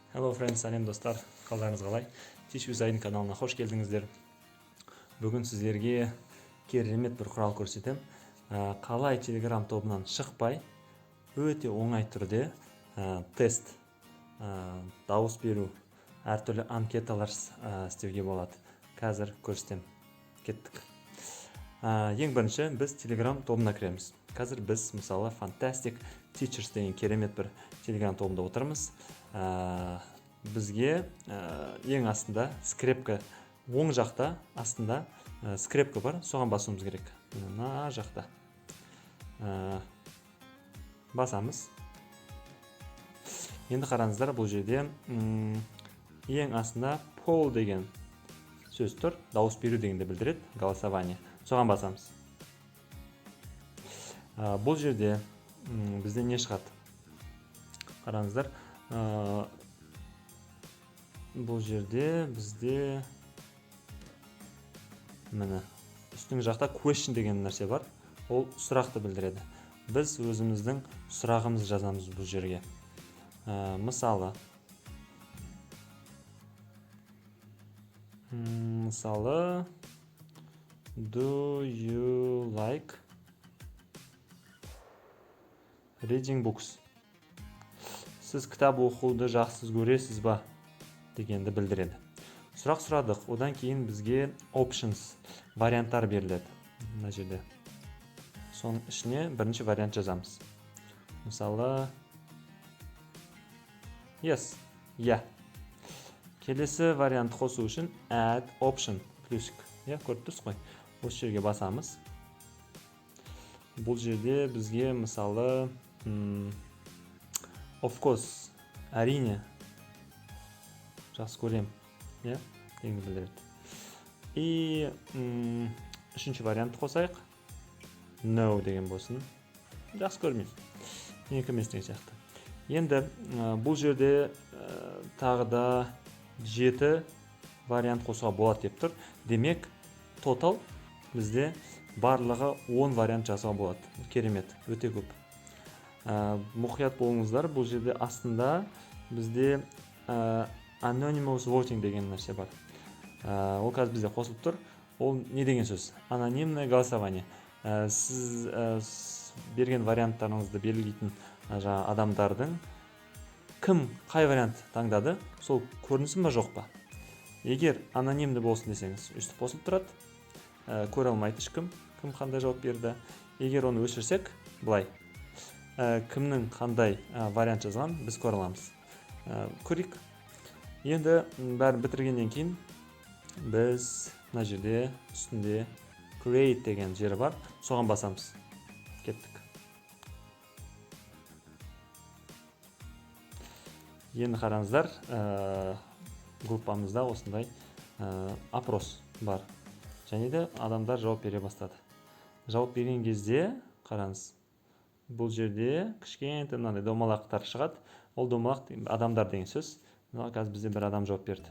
Hello friends, сәлем достар, қалдарыңыз қалай? Teach with Aydın каналына қош келдіңіздер. Бүгін сіздерге керемет бір құрал көрсетемін. Қалай Telegram тобынан шықпай, өте оңай түрде тест, дауыс беру, әртүрлі анкеталар істеуге болады. Қазір көрсетемін. Кеттік. Ең бірінші біз Telegram тобына кіреміз. Қазір біз, мысалы, Fantastic Teachers деген керемет бір Telegram тобында отырмыз. Бізге ең астында скрепка, оң жақта астында скрепка бар, соған басуымыз керек. Мына жақта. Басамыз. Енді қараңыздар, бұл жерде ең астында poll деген сөз тұр, дауыс беру дегенді білдіреді, голосование. Соған басамыз. Бұл жерде бізде не шығады? Қараңыздар, бұл жерде бізде міне үстіңгі жақта question деген нәрсе бар, ол сұрақты білдіреді. Біз өзіміздің сұрағымызды жазамыз бұл жерге. Мысалы, do you like reading books? Сіз кітап оқуды жақсы көресіз ба дегенді білдіреді. Сұрақ сұрадық, одан кейін бізге options, варианттар беріледі мына жерде. Соның ішіне бірінші вариант жазамыз. Мысалы, yes, иә. Келесі вариант қосу үшін add option, плюсик, иә, көріп тұрсыз ғой, осы жерге басамыз. Бұл жерде бізге, мысалы, of course, әрине, жақсы көремін, иә, дегенді білдіреді. И үшінші вариантты қосайық, no деген болсын, жақсы көрмеймін, менікі емес деген сияқты. Енді бұл жерде тағы да 7 вариант қосуға болады деп тұр. Демек, total бізде барлығы 10 вариант жазуға болады. Керемет, өте көп. Мұқият болыңыздар, бұл жерде астында бізде anonymous voting деген нәрсе бар. Ол қазір бізде қосылып тұр. Ол не деген сөз? Анонимное голосование. Сіз берген варианттарыңызды белгілейтін жаңа адамдардың кім қай вариант таңдады, сол көрінсін ба, жоқ па? Егер анонимді болсын десеңіз, өйстіп қосылып тұрады, көре алмайды ешкім кім қандай жауап берді. Егер оны өшірсек, былай кімнің қандай вариант жазған біз көре аламыз. Көрейік. Енді бәрін бітіргеннен кейін біз мына жерде үстінде create деген жері бар, соған басамыз. Кеттік. Енді қараңыздар, группамызда осындай опрос бар және де адамдар жауап бере бастады. Жауап берген кезде қараңыз, бұл жерде кішкентай мынандай домалақтар шығады. Ол домалақ адамдар деген сөз. Мына қазір бізде бір адам жауап берді.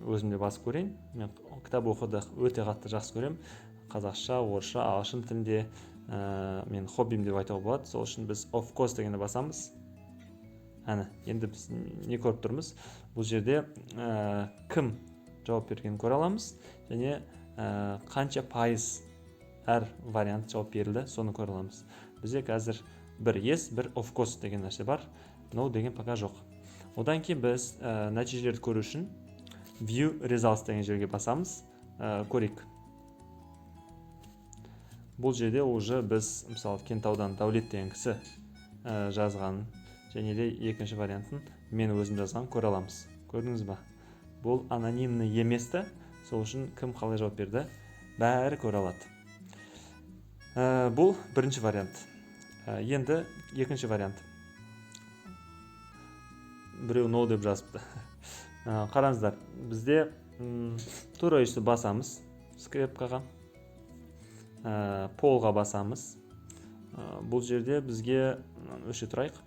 Өзім де басып көрейін. Мен кітап оқуды өте қатты жақсы көремін. Қазақша, орысша, ағылшын тілінде, мен хоббим деп айтуға болады. Сол үшін біз of course дегенді басамыз. Әне, енді біз не көріп тұрмыз? Бұл жерде кім жауап бергенін көре аламыз және қанша пайыз әр вариант жауап берілді, соны көре аламыз. Бізде қазір бір yes, бір of course деген нәрсе бар, no деген пока жоқ. Одан кейін біз нәтижелерді көру үшін view results деген жерге басамыз. Көрейік. Бұл жерде уже біз, мысалы, Кентаудан Дәулет деген кісі жазған және де екінші вариантын мен өзім жазған көре аламыз. Көрдіңіз ба? Бұл анонимный емес та, сол үшін кім қалай жауап берді, бәрі көре алады. Бұл бірінші вариант. Енді екінші вариант. Біреу no деп жазыпты. Қараңыздар, бізде тура өйстіп басамыз скрепкаға, poll ға басамыз. Бұл жерде бізге өше тұрайық,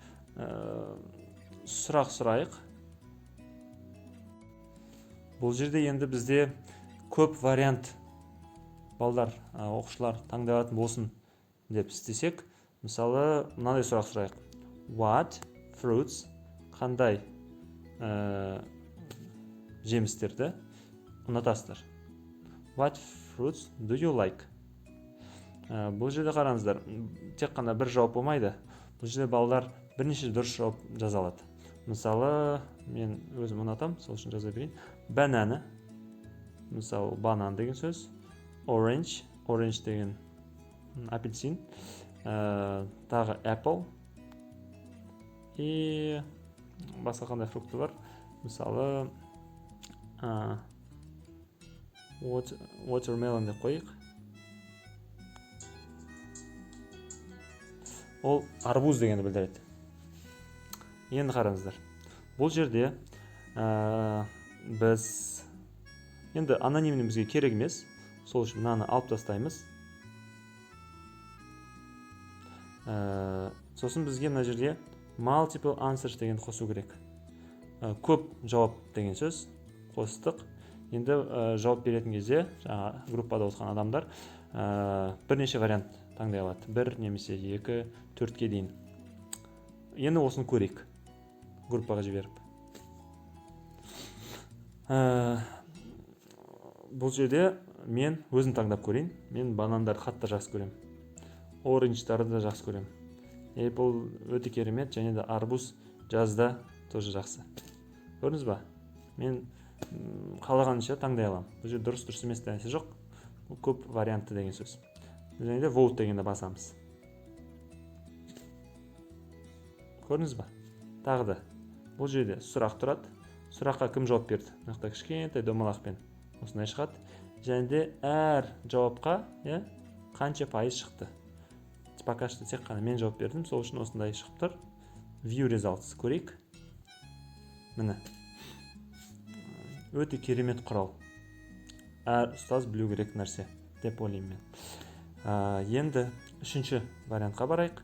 сұрақ сұрайық. Бұл жерде енді бізде көп вариант балдар, оқушылар таңдай алатын болсын деп істесек, мысалы, мынандай сұрақ сұрайық: what fruits, Қандай жемістерді ұнатасыздар? What fruits do you like? Бұл жерде қараңыздар, тек қана бір жауап болмайды. Бұл жерде балалар бірнеше дұрыс жауап жаза алады. Мысалы, мен өзім ұнатамын, сол үшін жаза берейін. Banana, мысалы, банан деген сөз. Orange, orange деген апельсин. Тағы apple. И басқа қандай фрукты бар? Мысалы, watermelon деп қояйық. Ол арбуз дегенді білдіреді. Енді қараңыздар, бұл жерде біз енді анонимный бізге керек емес, сол үшін мынаны алып тастаймыз. Сосын бізге мына жерде multiple answers дегенді қосу керек. Көп жауап деген сөз қостық. Енді жауап беретін кезде жаңа группада отырған адамдар бірнеше вариант таңдай алады. 1 немесе 2, 4-ке дейін. Енді осыны көрейік группаға жіберіп. Бұл жерде мен өзім таңдап көрейін. Мен банандарды қатты жақсы көремін. Оранждарды да жақсы көремін. Apple өте керемет, және де арбуз жазда тоже жақсы. Көрдіңіз ба? Мен қалағанша таңдай аламын. Бұл жерде дұрыс, дұрыс емес нәрсе жоқ. Бұл көп вариантты деген сөз. Және де vote дегенді басамыз. Көрдіңіз ба? Тағы да бұл жерде сұрақ тұрады. Сұраққа кім жауап берді? Мына жақта кішкентай домалақпен осындай шығады. Және де әр жауапқа, иә, қанша пайыз шықты. Пока что тек қана мен жауап бердім, сол үшін осындай шығып тұр. View results көрейік. Міне. Өте керемет құрал. Әр ұстаз білу керек нәрсе деп ойлаймын мен. Енді үшінші вариантқа барайық.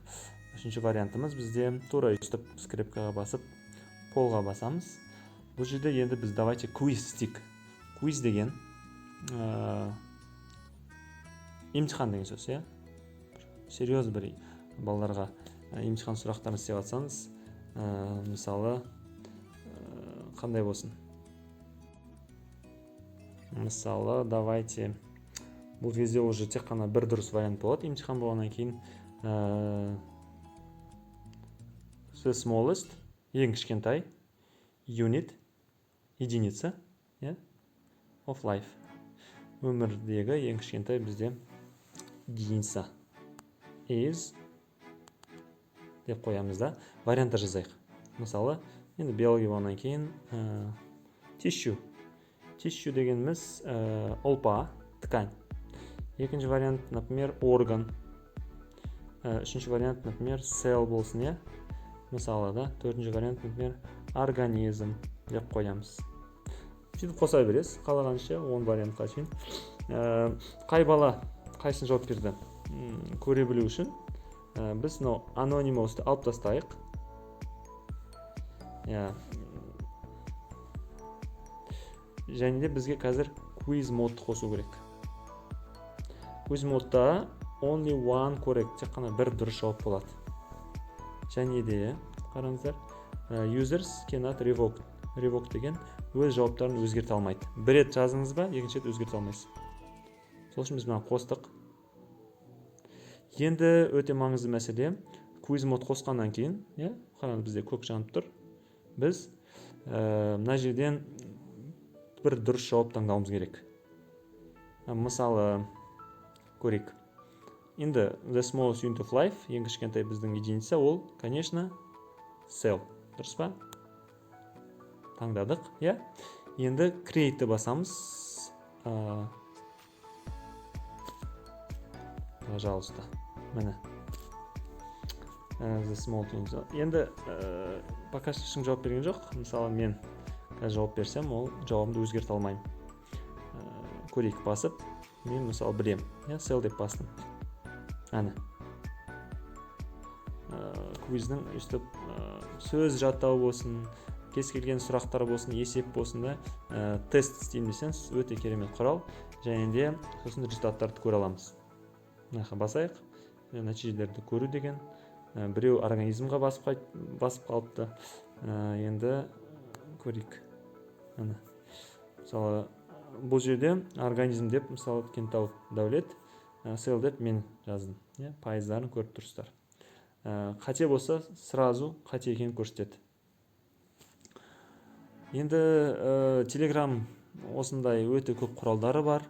Үшінші вариантымыз бізде тура өйстіп скрепкаға басып, полға басамыз. Бұл жерде енді біз давайте квиз істейік. Квиз деген емтихан деген сөз, иә? Серьезно бір балаларға емтихан сұрақтарын істеп жатсаңыз, мысалы, қандай болсын? Мысалы, давайте бұл кезде уже тек қана бір дұрыс вариант болады. Емтихан болғаннан кейін, the smallest, ең кішкентай unit, единица, иә, of life. Өмірдегі ең кішкентай бізде единица is деп қоямыз да, варианттар жазайық. Мысалы, енді биология болғаннан кейін, tissue. Tissue дегеніміз ұлпа, ткань. Екінші вариант, например, орган. Үшінші вариант, например, cell болсын, иә? Мысалы, да, төртінші вариант, например, организм деп қоямыз. Сөйтіп қоса бересіз қалағанша 10 вариантқа шейін. Қай бала қайсысын жауап берді? Көре білу үшін біз мынау анонимусты алып тастайық. Иә. Және де бізге қазір quiz модты қосу керек. Quiz модта only one correct, тек қана бір дұрыс жауап болады. Және де қараңыздар, users cannot revoke. Revoke деген өз жауаптарын өзгерте алмайды. Бір рет жаздыңыз ба, екінші рет өзгерте алмайсыз. Сол үшін біз мына қостық. Енді өте маңызды мәселе, quiz мод қосқаннан кейін, иә, қараңыз, бізде көк жанып тұр. Біз мына жерден бір дұрыс жауап таңдауымыз керек. Мысалы, көрейік. Енді the smallest unit of life, ең кішкентай біздің единица, ол, конечно, cell. Дұрыс па? Таңдадық, иә? Енді create-ті басамыз. Пожалуйста. Міне. The small unit. Енді пока что ешкім жауап берген жоқ. Мысалы, мен қазір жауап берсем, ол жауабымды өзгерте алмаймын. Көрейік басып. Мен мысалы білем. Иә, cell деп бастым. Әне. Квиздің өйстіп сөз жаттау болсын, кез келген сұрақтар болсын, есеп болсын да, тест істеймін десеңіз, өте керемет құрал. Және де сосын результаттарды көре аламыз. Мына жаққа басайық. Нәтижелерді көру деген. Біреу организмға басып қалыпты. Енді көрейік. Міне, мысалы, бұл жерде организм деп, мысалы, Кентау Дәулет, sell деп мен жаздым, иә. Пайыздарын көріп тұрсыздар. Қате болса, сразу қате екенін көрсетеді. Енді Телеграм осындай өте көп құралдары бар.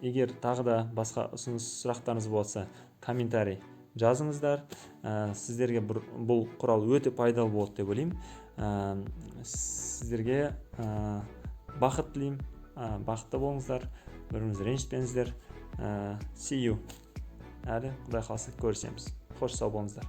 Егер тағы да басқа ұсыныс, сұрақтарыңыз болса, комментарий жазыңыздар. Сіздерге бұл құрал өте пайдалы болады деп ойлаймын. Сіздерге бақыт тілеймін. Бақытты болыңыздар, бір біріңізді ренжітпеңіздер. See you, әлі, құдай қаласа, көрісеміз. Қош, сау болыңыздар.